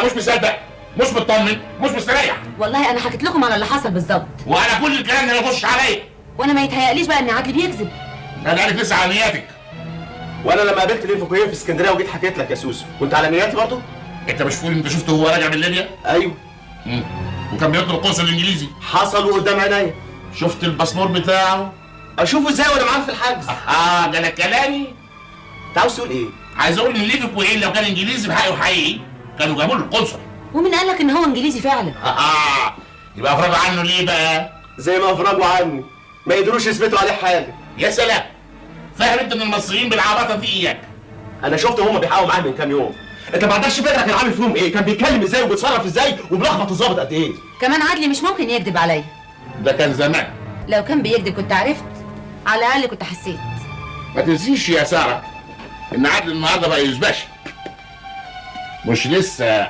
مش مصدق، مش مطمن، مش مستريح. والله انا حكيت لكم على اللي حصل بالظبط. وانا كل الكلام ده ما يخش عليا. وانا ما يتهيأليش بقى ان عدلي بيكذب. انا قالك لسه على نياتك. وانا لما قابلت ليفو كوهين في اسكندرية وجيت حكيت لك يا سوسو، كنت على نياتي برضه؟ انت مش فول، انت شفته وهو راجع من ليبيا؟ ايوه. وكان بيطلب القنصل الانجليزي. حصل وقدام عينيا. شفت الباسبور بتاعه؟ اشوفه ازاي وانا معاه في الحجز؟ ده انا كلامي. انت عاوز تقول ايه؟ عايز اقول ان ليفي كوهين لو كان انجليزي بحقه حقيقي كانوا جابوا له القنصل. ومين قال لك ان هو انجليزي فعلا؟ يبقى افرجوا عنه ليه بقى؟ زي ما افرجوا عني، ما يقدروش يثبتوا عليه حاجة. يا سلام، فاهم انت ان المصريين بالعباطه دي اياك. انا شفت هما بيحققوا معاه من كام يوم. انت ما عندكش فكرة كان عامل فيهم ايه، كان بيتكلم ازاي وبيتصرف ازاي وبيلخبط الظابط قد ايه. كمان عدلي مش ممكن يكذب عليا. ده كان زمان. لو كان بيكذب كنت عرفت، على الاقل كنت حسيت. ما تنسيش يا ساره ان عادل النهارده بقى يزبش، مش لسه.